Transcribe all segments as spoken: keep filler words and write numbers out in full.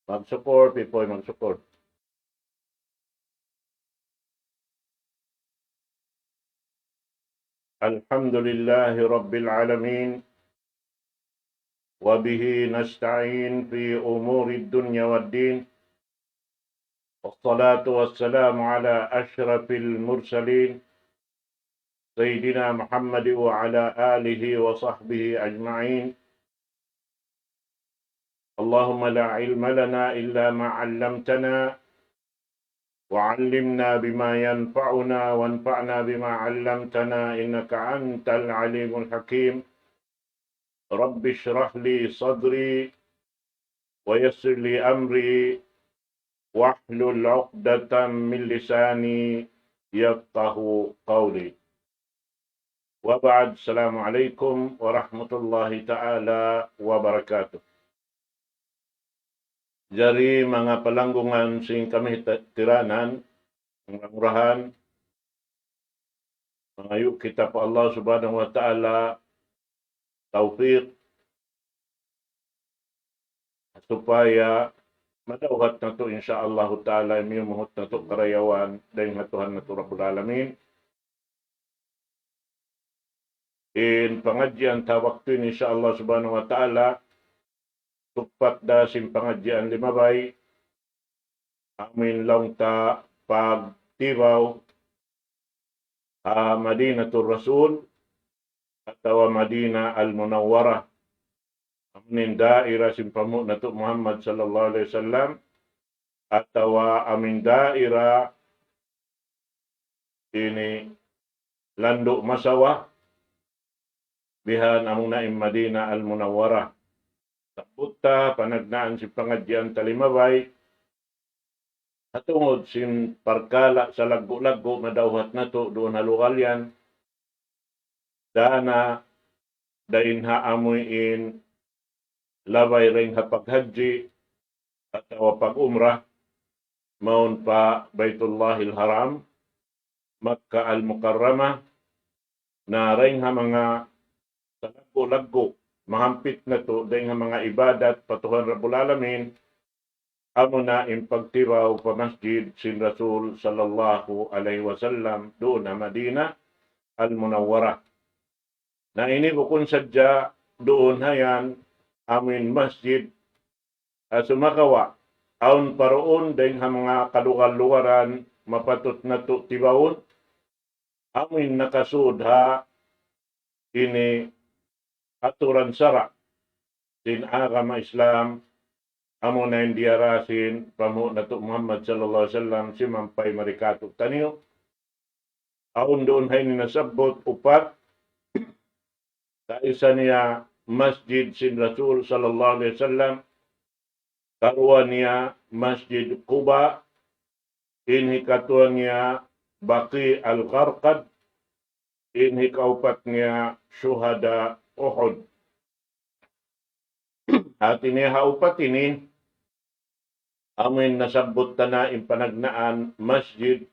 Magsukul, Pipoy, magsukul. الحمد لله رب العالمين، وبه نستعين في أمور الدنيا والدين، والصلاة والسلام على أشرف المرسلين سيدنا محمد وعلى آله وصحبه أجمعين. اللهم لا علم لنا إلا ما علمتنا، وعلمنا بما ينفعنا، وانفعنا بما علمتنا، إنك أنت العليم الحكيم. رب اشرح لي صدري، ويسر لي أمري، واحلل عقدة من لساني يفقه قولي. وبعد، السلام عليكم ورحمة الله تعالى وبركاته. Jari manga palanggungan sin kami ta-, tiranan, mura-murahan, mangayu' kita pa Allah Subhanahu wa Ta'ala tawfiq supaya madawhat natu', insya Allah Ta'ala, miyumuhut natu' karayawan dayn ha Tuhan natu' Rabbul Alamin. In pangadjian ta waktu ini, insya Allah Subhanahu wa Ta'ala, tuppat da sin pangadjian limabay, amu in laung ta pagtibaw ha Madinatul Rasul atawa Madinah Al-Munawwarah, amu in daira sin panghu' natu' Muhammad sallallahu alayhi wasallam, atawa amu in daira ini landu' masawa, bihan amuna in Madinah Al-Munawwarah. Sabbut ta panagnaan sin pangadjian ta limabay, ha tungud sin parkala' salaggu'-laggu' madawhat natu' duun ha lugal yan, dana dayn ha amuin labay dayn ha paghajji atawa pag-umrah, mawn pa Baytullahil Haram, Makkah Al-Mukarramah, na dayn ha manga salaggu'-laggu' mahampit natu' dayn ha manga ibadat pa Tuhan Rabbul Alamin, amuna in pagtibaw pa masjid sin Rasul sallallahu alayhi wasallam duun ha Madinah Al-Munawwarah. Na ini bukun sadja duun ha yan amuin masjid, ha sumagawa' awn pa duun dayn ha manga kalugar-lugaran mapatut natu' tibawun, amuin nakasud ha ini aturan sara' sin agama Islam, amuna in diyara sin panghu' natu' Muhammad sallallahu alayhi wasallam, simampay mari kātu'niyu. Awn duun ha ini nasabbut upat, kaisa niya masjid sin Rasul sallallahu alayhi wasallam, karuwa niya Masjid Quba, in hikatū niya Baqi Al-Gharqad, in hikaupat niya Shuhada Uhud. Hāti niya ha upat ini, amuin nasabbut ta na in panagnaan masjid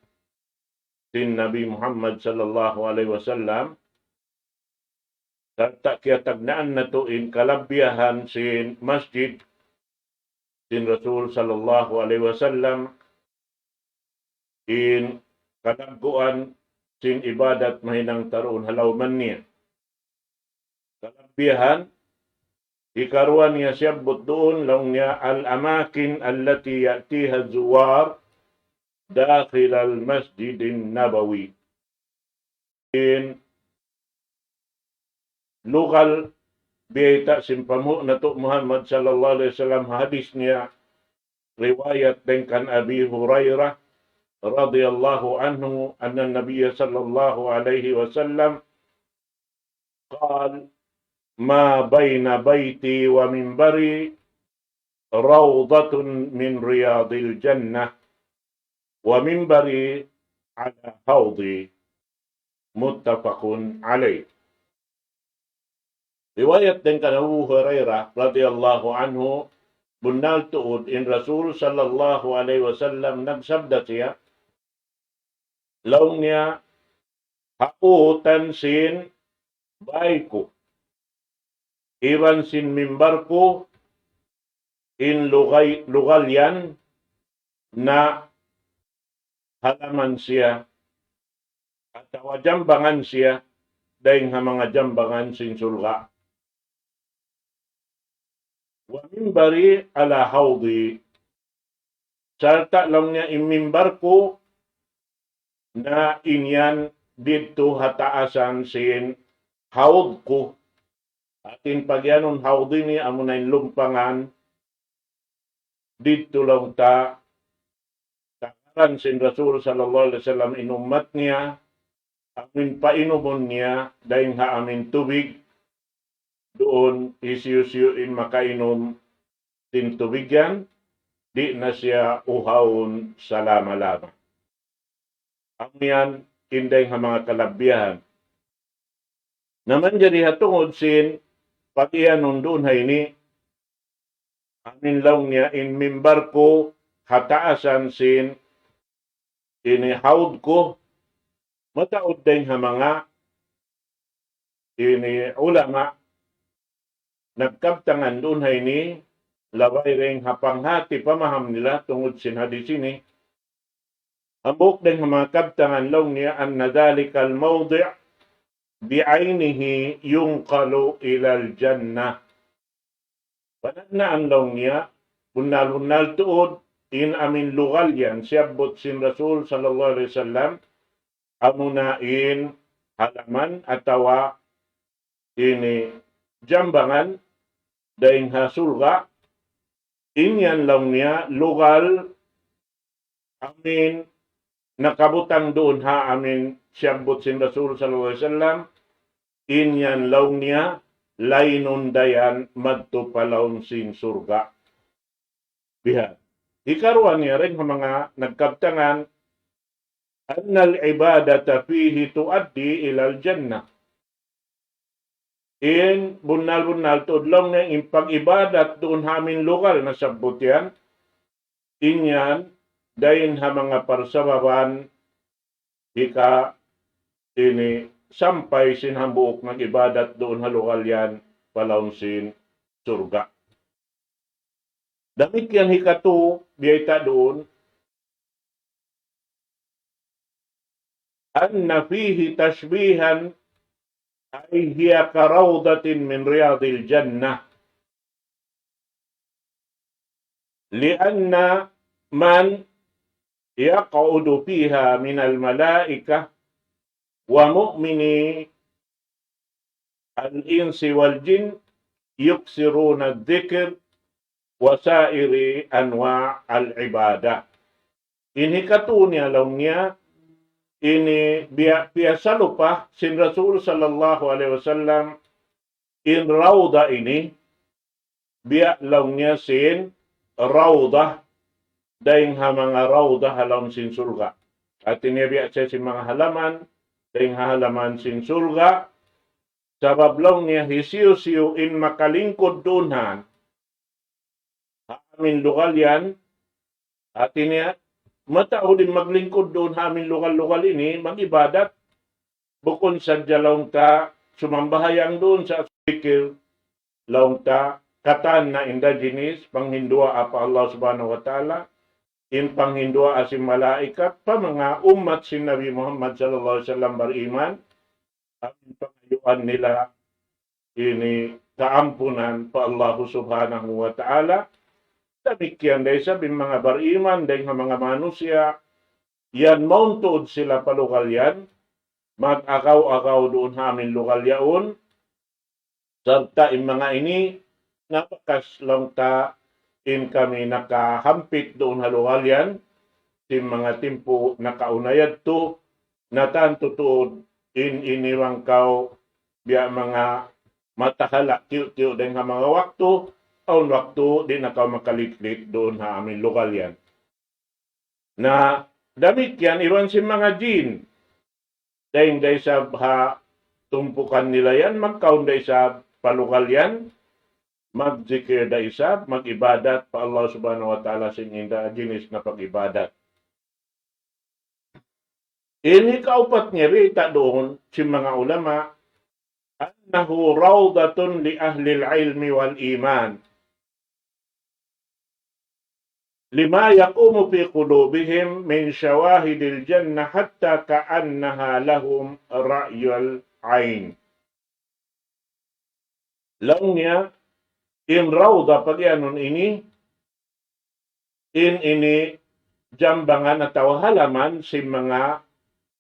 sin Nabi Muhammad sallallahu alayhi wasallam, sarta' kiyatagnaan natu' in kalabbiyahan sin masjid sin Rasul sallallahu alayhi wasallam, in kalagguan sin ibadat mahinang ta duun ha lawm niya. Kalabbiyahan, hikaruwa niya siyabbut duun, laung niya, الأماكن التي يأتيها الزوار داخل المسجد النبوي. In lugal biyayta' sin panghu' natu' Muhammad sallallahu alayhi wasallam, hadis niya, riwayat dayn kan Abi Hurairah radiyallahu anhu, أن النبي صلى الله عليه وسلم قال: ما بين بيتي ومنبري روضة من رياض الجنة، ومنبري على حوضي. متفق عليه. Riwayat dayn kan Abu Hurairah radiyallahu anhu, bunnal tuud in Rasul sallallahu alayhi wasallam nagsabda siya, laung niya, ha utan sin bāy ku, iban sin mimbar ku, in lugay-, lugal yan na halaman siya, atawa jambangan siya, dayn ha manga jambangan sin surga'. ومنبري على حوضي. Sarta' laung niya in mimbar ku na in yan didtu ha taasan sin hawd ku. Hāti in pagiyanun hawd ini amuna in lumpangan didtu laung ta, tagaran sin Rasul sallallahu alayhi wasallam in ummat niya, amuin painumun niya, dayn ha amuin tubig, duun hisiyu-siyu in makainum sin tubig yan, di' na siya uhawun salama-lama. Amu yan in dayn ha manga kalabbihan. Na manjari ha tungud sin pagiyanun duun ha ini, amuin laung niya in mimbar ku ha taasan sin ini hawd ku, mataud dayn ha manga ini ulama nagkabtangan duun ha ini, labay dayn ha panghāti pamaham nila tungud sin hadith ini. Hambuuk dayn ha manga kabtangan laung niya, أن ذلك الموضع بعينه ينقل إلى الجنة. Panagnaan laung niya, bunnal-bunnal tuud, in amuin lugal yan, siyabbut sin Rasul sallallahu alayhi wasallam, amuna in halaman atawa ini jambangan dayn ha surga', in yan laung niya lugal amuin nakabutang duun ha amuin siyabbut sin Rasul sallallahu alayhi wasallam, in yan laung niya laynun dayan madtu pa lawm sin surga'. Biha'. Hikaruwa niya dayn ha manga nagkabtangan, أن العبادة فيه تؤدي إلى الجنة. In bunnal-bunnal tuud laung niya in pag-ibadat duun ha amuin lugal nasabbut yan, in yan dayn ha manga parsababan hika ini sampay sin hambuuk nag-ibadat duun ha lugal yan pa lawm sin surga'. Damikkiyan hikatu, biyayta' duun, أن فيه تشبيها، أي هي كروضة من رياض الجنة، لأن من يقعد فيها من الملائكة ومؤمني الإنس والجن يكثرون الذكر وسائر أنواع العبادة. In hikatu niya laung niya, ini biya', biya' salupa sin Rasul sallallahu alayhi wasallam, in rawda ini, biya' laung niya sin rawda, dayn ha manga rawda ha lawm sin surga'. Hāti niya biya' siya sin manga halaman, dayn ha halaman sin surga', sabab laung niya hisiyu-siyu in makalingkud duun ha, ha amuin lugal yan, hāti niya, mataud in maglingkud duun ha amuin lugal-lugal ini, mag-ibadat, bukun sadja laung ta sumambahayang duun sa zikir, laung ta katan na in da jinis panghinduwaa pa Allah Subhanahu wa Ta'ala, in panghinduwaa sin malaikat pa manga ummat sin Nabi Muhammad sallallahu alayhi wasallam bariman, amuin pangayuan nila ini kaampunan pa Allah Subhanahu wa Ta'ala. Damikkiyan da isab in manga bariman, dayn ha manga manusiya', yan mawn tuud sila pa lugal yan, mag-agaw-agaw duun ha amuin lugal yaun, sarta' in manga ini, na bakas laung ta in kami nakahampit duun ha lugal yan, sin manga timpu nakauna yadtu, na tantu tuud in ini bang kaw biya' manga matahala' tiyu'-tiyu' dayn ha manga waktu, awn waktu di' na kaw makaliklik duun ha amuin lugal yan. Na damikkiyan iban sin manga jin, dayn da isab ha tumpukan nila yan, magkaun da isab pa lugal yan, magjikir da isab, mag-ibadat pa Allah Subhanahu wa Ta'ala sin inda jinis na pag-ibadat. Ini kaupat niya biyayta' duun sin manga ulama, أنه روضة لأهل العلم والإيمان، لما يقوم في قلوبهم من شواهد الجنة حتى كأنها لهم رأي العين. Laung niya, in rawda pagiyanun ini, in ini jambangan atawa halaman sin manga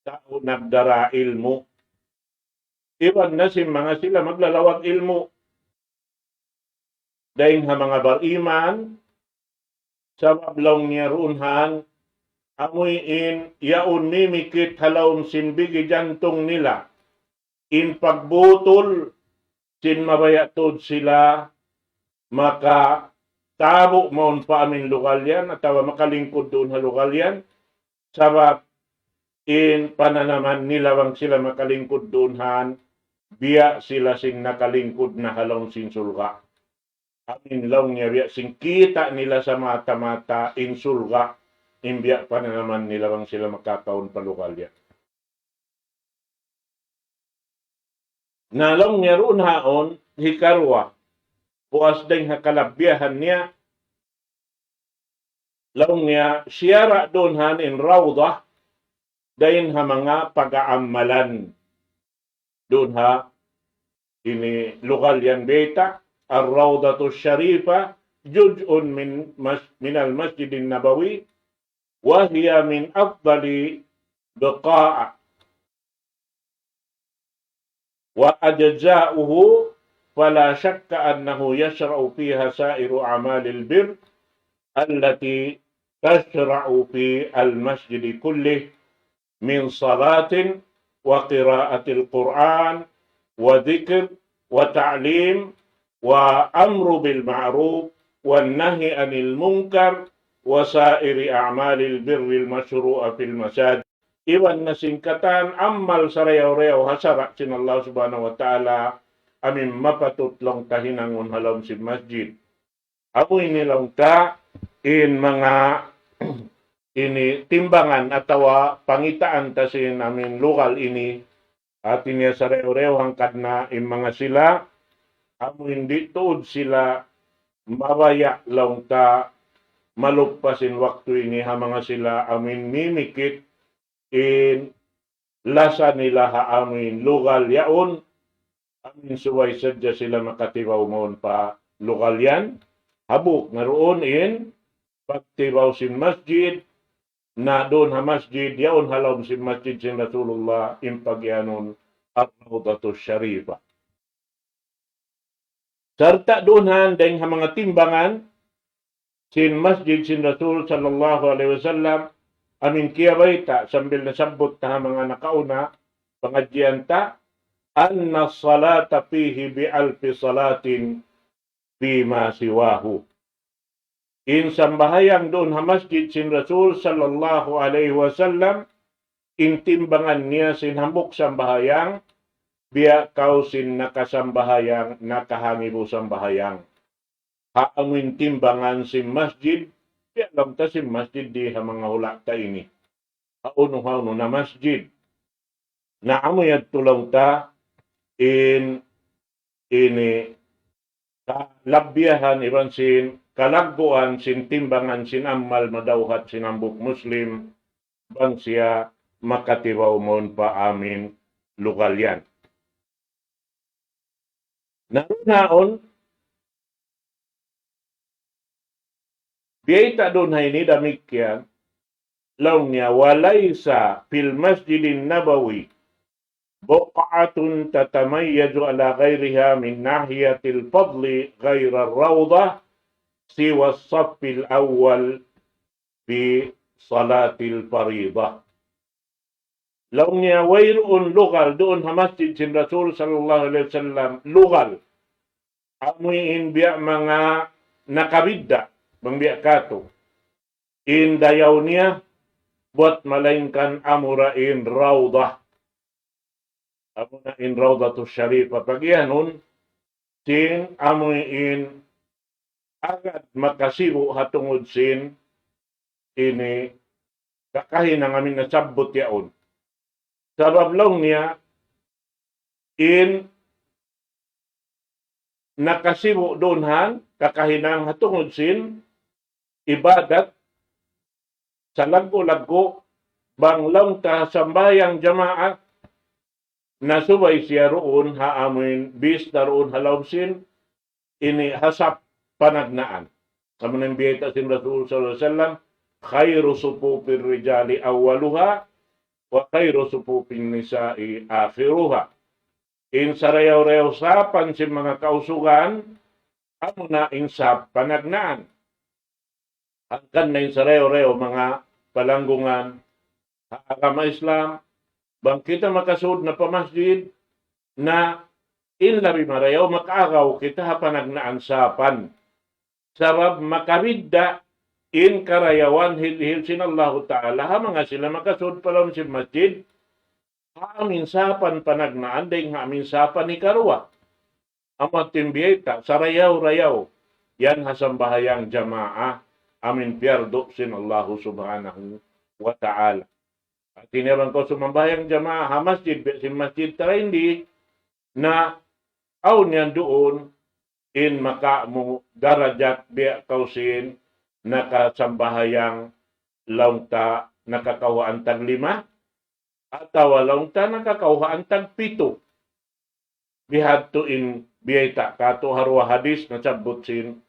tau nagdara ilmu'. Iban na sin manga sila maglalawag ilmu'. Dayn ha manga bariman, sabab laung niya duun han, amuin yaun mimikit ha lawm sin bigi jantung nila in pagbutul sin mabaya' tuud sila makatabu' mawn pa amin lugal yan atawa makalingkud duun ha lugal yan, sabab in pananaman nila bang sila makalingkud duun han, biya' sila sin nakalingkud na ha lawm sin surga'. Amin laung niya biya' sin kita' nila sa mata-mata in surga', in biya' pananaman nila bang sila makakaun pa lugal yan. Na laung niya duun haun, hikaruwa, puas dayn ha kalabbiyahan niya, laung niya siyara' duun han in rawda, dayn ha manga pag-aamalan. Duun ha ini lugal yan biyayta', الروضة الشريفة جزء من مس-، من المسجد النبوي، وهي من أفضل بقاع وأجزاؤه، فلا شك أنه يشرع فيها سائر أعمال البر التي تشرع في المسجد كله، من صلاة وقراءة القرآن وذكر وتعليم وأمر بالمعروف والنهي عن المنكر وسائر أعمال البر المشروعة في المساجد. Iban na sin katan amal sarayaw-rayaw ha sara' sin Allah Subhanahu wa Ta'ala, amin mapatut laung ta hinangun ha lawm sin masjid. Amu ini laung ta in manga ini timbangan atawa pangitaan ta sin amin lugal ini, hati niya sarayaw-rayaw hangkan na in manga sila, amu in di' tuud sila mabaya' laung ta maluppas in waktu ini ha manga sila amin mimikit in lasa nila ha amin lugal yaun, amin subay sadja sila makatibaw mawn pa lugal yan. Hambuuk na duun in pagtibaw sin masjid, na duun ha masjid, yaun ha lawm sin masjid sin Rasulullah, in pagiyanun Ar-Rawdatus Sharifah. Sarta' duun han dayn ha manga timbangan sin masjid sin Rasul sallallahu alayhi wasallam, amin kiyabayta' sambil nasabbut ta ha manga nakauna pangadjian ta, أن الصلاة فيه بألف صلاة فيما سواه. In sambahayang duun ha masjid sin Rasul sallallahu alayhi wasallam, in timbangan niya sin hambuuk sambahayang, biya' kaw sin nakasambahayang, nakahangibu sambahayang. Ha amuin timbangan sin masjid, biya' laung ta sin masjid di ha manga hula' ta ini. Ha unu-unu na masjid. Na amu yadtu laung ta in ini kalabbiyahan iban sin kalagguan sin timbangan sin amal madawhat sin hambuuk Muslim bang siya makatibaw mawn pa amin lugal yan. Na duun haun, biyayta' duun ha ini damikkiyan, laung niya, وليس في المسجد النبوي بقعة تتميز على غيرها من ناحية الفضل غير الروضة سوى الصف الأول في صلاة الفريضة. Laung niya wayruun lugal duun ha masjid sin Rasul sallallahu alayhi wasallam, lugal amu in biya' manga nakabidda', bang biya' katu'. In dayaw niya, buwat malaingkan amura in rawdah. Amuna in Rawdatus Sharifah. Pagiyanun, sin amu in agad makasibu' ha tungud sin ini kakahinang amin nasabbut yaun. Sabab laung niya, in nakasibu' duun han, kakahinang ha tungud sin ibadat, salaggu'-laggu', bang laung ta sambahayang jamaa, nasubay siya duun ha amuin bis na duun ha lawm sin ini ha sap panagnaan. Amu na in biyayta' sin Rasul sallallahu alayhi wasallam, خير صفوف الرجال أولها وخير صفوف النساء آخرها. In sarayaw-rayaw sapan sin manga kausugan, amu na in sap panagnaan. Hangkan na in sarayaw-rayaw manga palanggungan ha agama Islam, bang kita makasud na pa masjid, na in labi marayaw makaagaw kita ha panagnaan sapan. Sabab makabidda' in karayawan hilhil sin Allahu Ta'ala ha manga sila makasud pa lawm sin masjid, ha amin sapan panagnaan, dayn ha amin sapan hikaruwa. Amu in biyayta', sarayaw-rayaw, yan ha sambahayang jamaa, amin piyardu sin Allahu Subhanahu wa Ta'ala. Hati niya bang kaw sumambahayang jamaa ha masjid, biya' sin masjid taraindi, na awn yan duun, in makamu darajat biya' kaw sin nakasambahayang laung ta nakakawhaan tag lima, atawa laung ta nakakawhaan tag pitu. Bihadtu in biyayta' katu' ha duwa hadis nasabbut sin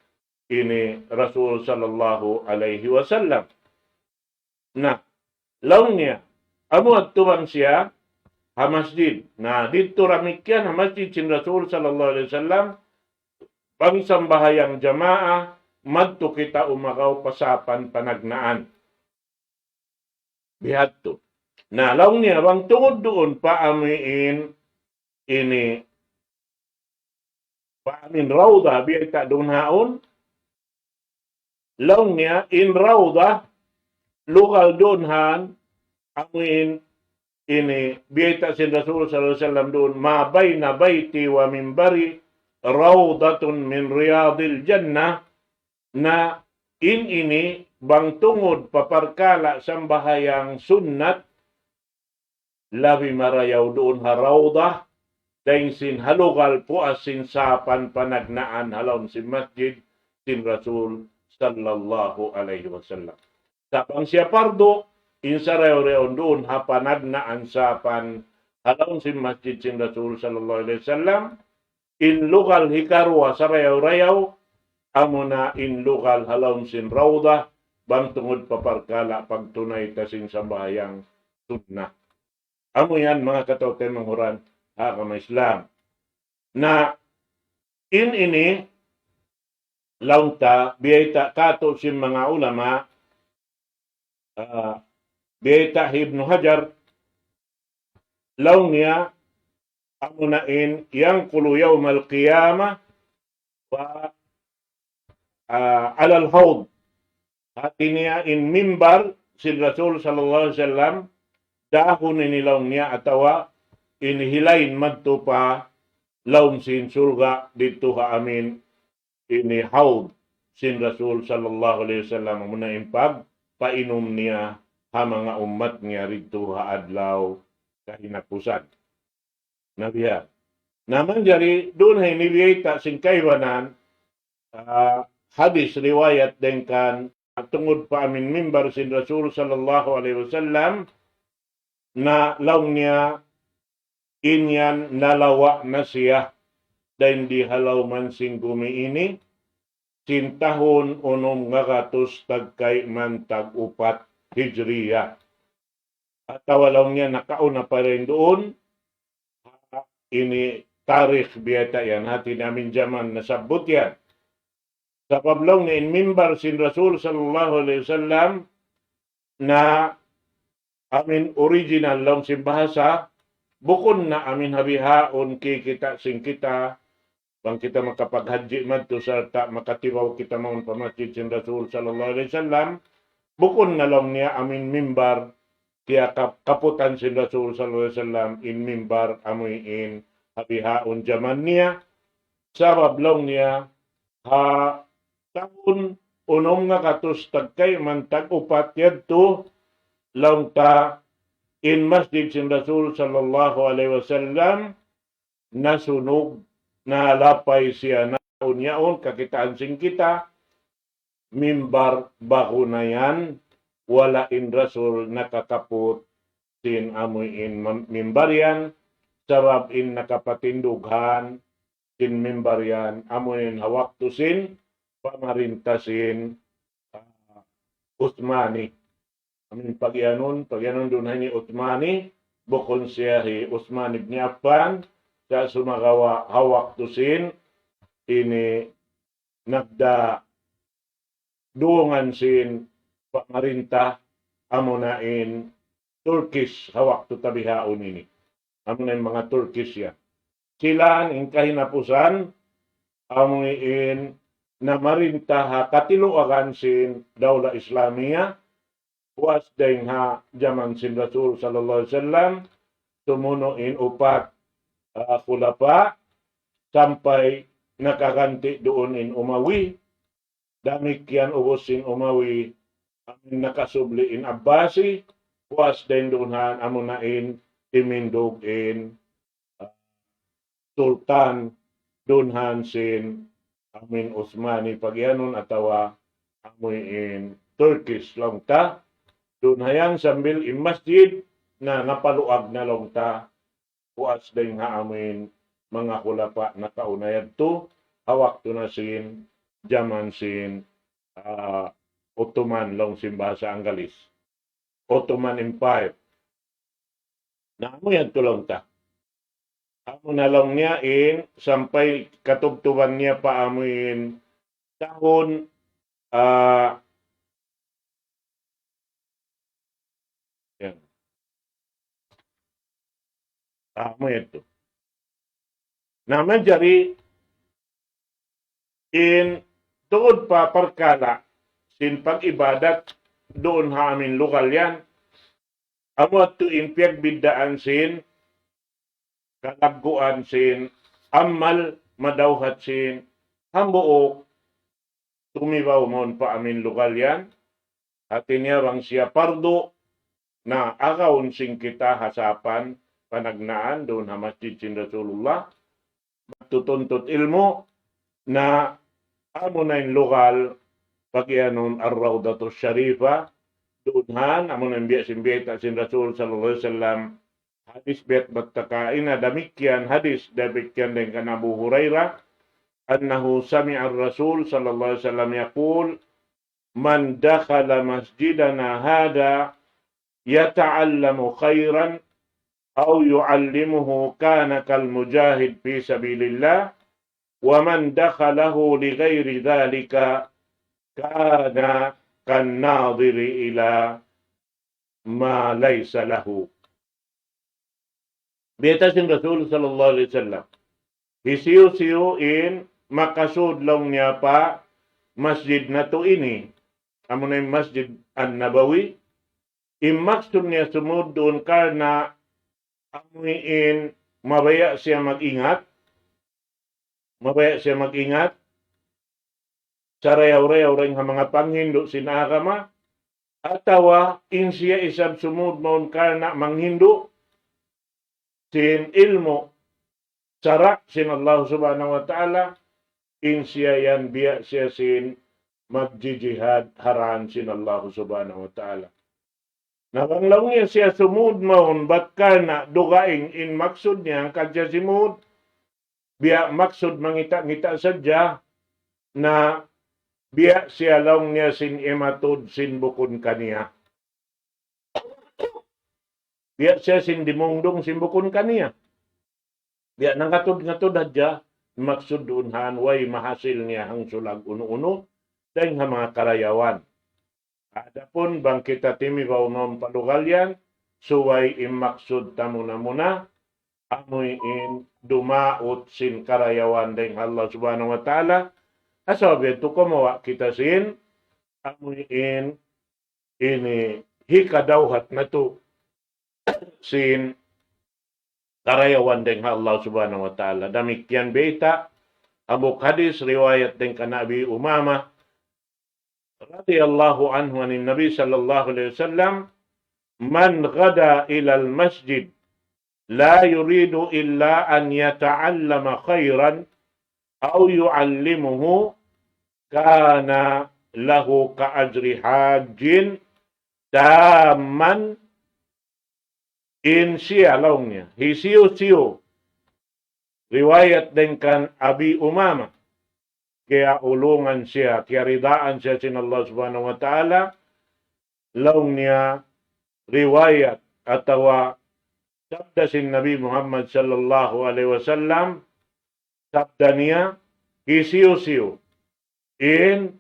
ini Rasul sallallahu alayhi wasallam. Na, laung niya, amu yadtu bang siya ha masjid. Na, didtu damikkiyan ha masjid sin Rasul sallallahu alayhi wasallam, bang sambahayang jamaa, madtu kita umagaw pa sapan panagnaan. Bihadtu. Na, laung niya, bang tungud duun pa amuin ini, pa amuin rawda, biyayta' duun haun, laung niya, in rawda, lugal duun han, amuin ini, biyayta' sin Rasul sallallahu alayhi wasallam duun, ما بين بيتي ومنبري روضة من رياض الجنة. Na in ini bang tungud pa parkala' sambahayang sunnat, labi marayaw duun ha rawdah, dayn sin ha lugal puas sin sapan panagnaan ha lawm sin masjid sin Rasul sallallahu alayhi wasallam. Sa' bang siya pardu, in sarayaw-rayaw duun ha panagnaan sapan ha lawm sin masjid sin Rasul sallallahu alayhi wasallam, in lugal hikaruwa sarayaw-rayaw, amuna in lugal ha lawm sin rawdah, bang tungud pa parkala' pagtunay ta sin sambahayang sunnah. Amu yan, manga kataw-taymanghuran ha agama Islam. Na in ini, laung ta, biyayta' katu' sin manga ulama, ah, biyayta' hi Ibnu Hajar, laung niya, amuna in ينقل يوم القيامة و, ah, على الحوض. Hati niya in mimbar sin Rasul sallallahu alayhi wasallam, dahun ini laung niya atawa ini hilain madtu pa lawm sin surga' didtu ha amuin ini hawd sin Rasul sallallahu alayhi wasallam, amuna in pagpainum niya ha manga ummat niya didtu ha adlaw kahinapusan. Na biya'. Na manjari duun ha ini biyayta' sin kaibanan, ah, hadis riwayat dayn kan tungud pa amuin mimbar sin Rasul sallallahu alayhi wasallam, na laung niya in yan nalawa' na siya dayn di ha lawm sin gumi ini, sin tahun unum ngagatus tagkayman tag-upat Hijriya. Atawa laung niya nakauna pa dayn duun, ha ini tarikh biyayta' yan, hati niya amuin jaman nasabbut yan. Sabab laung niya in mimbar sin Rasul sallallahu alayhi wasallam na amuin original laung sin bahasa, bukun na amuin ha bihaun kikita' sin kita, bang kita makapaghajji madtu sarta' makatibaw kita mawn pa masjid sin Rasul sallallahu alayhi wasallam, bukun na laung niya amuin mimbar, kiyakap-, kaputan sin Rasul sallallahu alayhi wasallam in mimbar amuin ha bihaun jaman niya, sabab laung niya ha tahun unum ngagatus tagkayman tag-upat yadtu, laung ta in masjid sin Rasul sallallahu alayhi wasallam nasunug, nalapay siya. Naawn yaun kakitaan sin kita, mimbar ba'gu na yan, wala' in Rasul nakakaput sin amuin mam-, mimbar yan, sabab in nakapatindughan sin mimbar yan, amuin ha waktu sin pamarinta sin, ah, Uthmani. Amuin pagiyanun, pagiyanun duun ha ini Uthmani, bukun siya hi Uthman ibn Affan, sa' sumagawa' ha waktu sin ini nagda dungan sin pamarinta, amuna in Turkish ha waktu tabihaun ini. Amuna in manga Turkish yan. Sila in kahinapusan, amuin namarinta ha katiluagan sin Dawla Islamiyah, puas dayng ha jaman sin Rasul sallallahu alayhi wasallam, sumunu' in upat, ah, khulafa, sampay nakaganti' duun in Umawi, damikkiyan ubus sin Umawi, amuin nakasubli in Abbasi, puas dayng duun ha amuna in timindug in, ah, sultan duun ha sin amuin Uthmani pagiyanun atawa amuin Turkish laung ta. Duun ha yan sambil in masjid na napaluag na laung ta, puas dayng ha amuin manga khulafa nakauna yadtu, ha waktu na sin jaman sin, ah, Ottoman laung sin bahasa Anggalis. Ottoman Empire. Na amu yan laung ta. Amu na laung niya in sampay katubtuban niya pa amuin tahun, ah, yan. Amu yan. Na manjari in tuud pa parkala' sin pag-ibadat duun ha amuin lugal yan. Amu yadtu in piyagbiddaan sin kalagguan sin amal madawhat sin hambuuk tumibaw mawn pa amuin lugal yan. Hati niya bang siya pardu na agaun sin kita ha sapan panagnaan duun ha masjid sin Rasulullah, magtutuntut ilmu', na amuna in lugal pagiyanun Ar-Rawdatus Sharifa, duun ha yan, amuna in biya' sin bayta' sin Rasul sallallahu alayhi wasallam, hadis bayta' bat ta kaina damikkiyan, hadis damikkiyan dayng kan Abu Hurairah, أنه سمع الرسول صلى الله عليه وسلم يقول: من دخل مسجدنا هذا يتعلم خيرا أو يعلمه كان كالمجاهد في سبيل الله، ومن دخله لغير ذلك كان كالناظر إلى ما ليس له. Bayta' sin Rasul sallallahu alayhi wasallam, hisiyu-siyu in makasud laung niya pa masjid natu' ini, amuna in Masjid An-Nabawi, in maksud niya sumud duun karna' amuin mabaya' siya mag-ingat, mabaya' siya mag-ingat, sarayaw-rayaw dayn ha manga panghindu' sin agama, atawa in siya isab sumud mawn karna' manghindu' sin ilmu' sara' sin Allah Subhanahu wa Ta'ala, in siya yan biya' siya sin magjijihad ha dān sin Allah Subhanahu wa Ta'ala. Na bang laung niya siya sumud mawn bat karna' dugaing in maksud niya hangkan siya simud, biya' maksud mangita'-ngita' sadja, na biya' siya laung niya sin imatud sin bukun kaniya. Biya' siya sin dimungdung sin bukun kaniya. Biya' nangatud-ngatud hadja, maksud duun han way mahasil niya hangsulag unu-unu, dayn ha manga karayawan. Adapun bang kita timibaw mawn pa lugal yan, subay in maksud ta muna-muna, amuin dumaut sin karayawan dayn ha Allah Subhanahu wa Ta'ala, ha sabab yadtu kumawa' kita sin, amuin ini hikadawhat natu' sin karayawan dayn ha Allah Subhanahu wa Ta'ala. Damikkiyan bayta', hambuuk hadis riwayat dayn kan Abi Umamah radiyallahu anhu anin Nabi sallallahu alayhi wasallam, من غدا إلى المسجد لا يريد إلا أن يتعلم خيرا أو يعلمه كان له كأجر حاج تاما. In siya laung niya, hisiyu-siyu, riwayat dayn kan Abi Umama, kiyaulungan siya, kiyaridaan siya sin Allah Subhanahu wa Ta'ala, laung niya riwayat atawa sabda sin Nabi Muhammad sallallahu alayhi wasallam, sabda niya, hisiyu-siyu in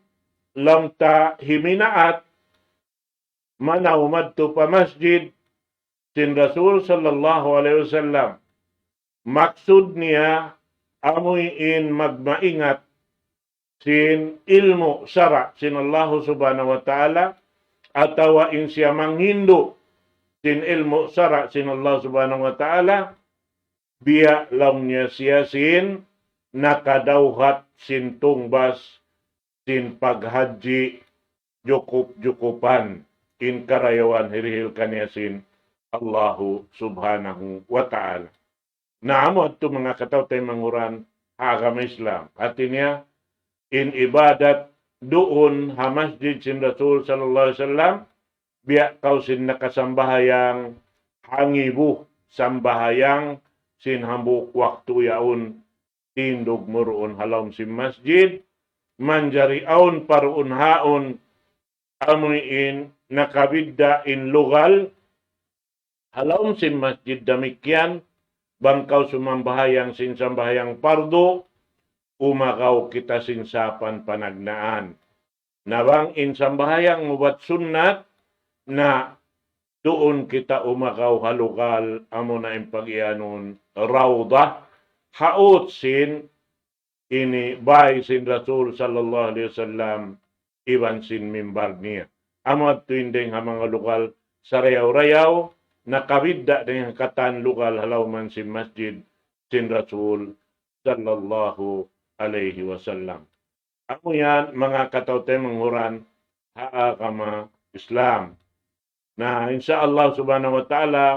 laung ta himinaat manaw madtu pa masjid sin Rasul sallallahu alayhi wasallam. Maksud niya, amuin magmaingat sin ilmu' sara' sin Allah Subhanahu wa Ta'ala, atawa in siya manghindu' sin ilmu' sara' sin Allah Subhanahu wa Ta'ala, biya' laung niya siya sin nakadawhat sin tungbas sin paghajji jukup-jukupan in karayawan hirihil kaniya sin Allahu Subhanahu wa Ta'ala. Na amu yadtu manga kataw-taymanghuran ha agama Islam. Hati niya, in ibadat duun ha masjid sin Rasul sallallahu alayhi wasallam, biya' kaw sin nakasambahayang hangibu sambahayang sin hambuuk waktu yaun, tindug mu duun ha lawm sin masjid, manjari awn pa duun haun, amuin nakabidda' in lugal, ha lawm sin masjid damikkiyan, bang kaw sumambahayang sin sambahayang pardu, umagaw kita sin sapan panagnaan. Na bang in sambahayang mu bat sunnat, na duun kita umagaw ha lugal, amuna in pag-iyanun Rawdah, ha ut sin ini bāy sin Rasul sallallahu alayhi wasallam iban sin mimbar niya. Amu yadtu in dayng ha manga lugal sarayaw-rayaw, nakabidda' dayng ha katan lugal ha lawm sin masjid sin Rasul sallallahu alayhi wasallam. Amu yan manga kataw-taymanghuran ha agama Islam. Na insya Allah Subhanahu wa Ta'ala,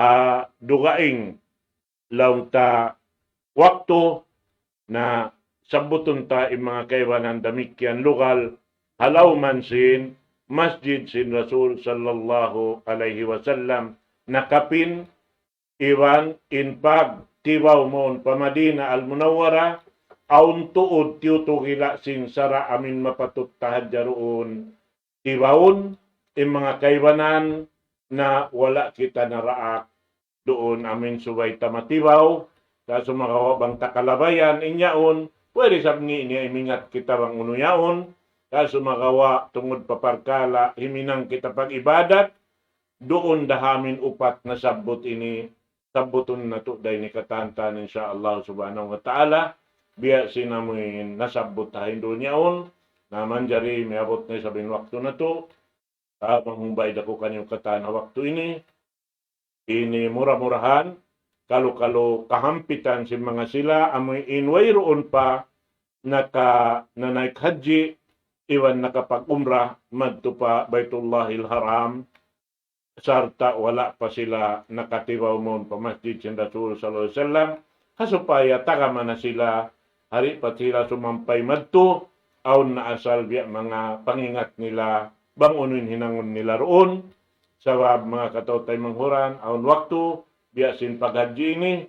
ha dugaing laung ta waktu, na sabbutun ta in manga kaibanan damikkiyan lugal ha lawm sin masjid sin Rasul sallallahu alayhi wasallam nakapin, iban in pagtibaw mawn pa Madina Al-Munawwara, awn tuud tiyutugila' sin sara' amin mapatut ta hadja duun tibawun, in manga kaibanan na wala' kita naraak duun amin subay ta matibaw, sa' sumagawa' bang ta kalabayan in yaun, pwede isab niya imingat kita bang unu yaun, sa' sumagawa' tungud pa parkala' himinang kita pag-ibadat, duun da ha amin upat nasabbut ini, sabbutun natu' da ini katantan, insya Allah Subhanahu wa Ta'ala, biya' sin amuin nasabbut ha hindu' niyaun, na manjari miyabut na isab in waktu natu', ah, manghumbay da aku kaniyu katan ha waktu ini, ini mura-murahan, kalu-kalu kahampitan sin manga sila, amuin wayruun pa naka-, nanaik hajji, iban nakapag-umrah, madtu pa Baytullahil Haram, sarta' wala' pa sila nakatibaw mawn pa masjid sin Rasul sallallahu alayhi wasallam, ha supaya tagama na sila, di' pa sila sumampay madtu, awn na asal biya' manga pangingat nila, bang unu in hinangun nila duun, sabab manga kataw-taymanghuran, awn waktu, biya' sin paghajji ini,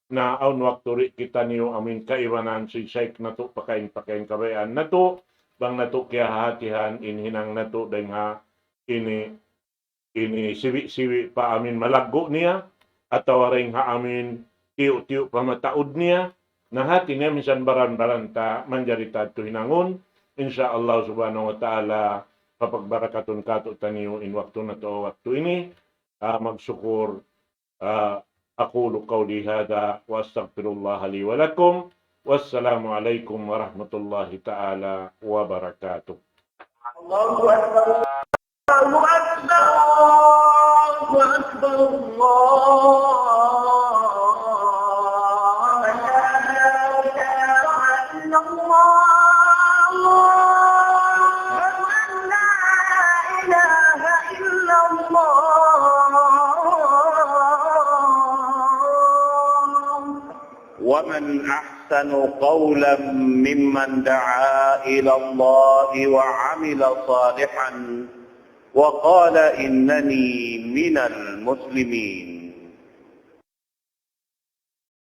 na awn waktu di' kitaniyu amuin kaibanan sin shaykh natu', pakain-pakain kabayaan natu', bang natu' kiyahatihan in hinang natu' dayng ha ini, ini sibi'-sibi' pa amuin malaggu' niya, atawa dayng ha amuin tiyu'-tiyu' pa mataud niya, na hati niya minsan baran-baran ta manjari ta yadtu hinangun, insya Allah Subhanahu wa Ta'ala, papagbarakatun kātu'niyu in waktu natu' waktu ini, ah, magsukur, ah, أقول قولي هذا وأستغفر الله لي ولكم. والسلام عليكم ورحمة الله تعالى وبركاته. الله أكبر. الله أكبر. الله أكبر. الله أكبر. لا إله إلا الله. ومن أحسن قولا ممن دعا إلى الله وعمل صالحا وقال إنني من المسلمين.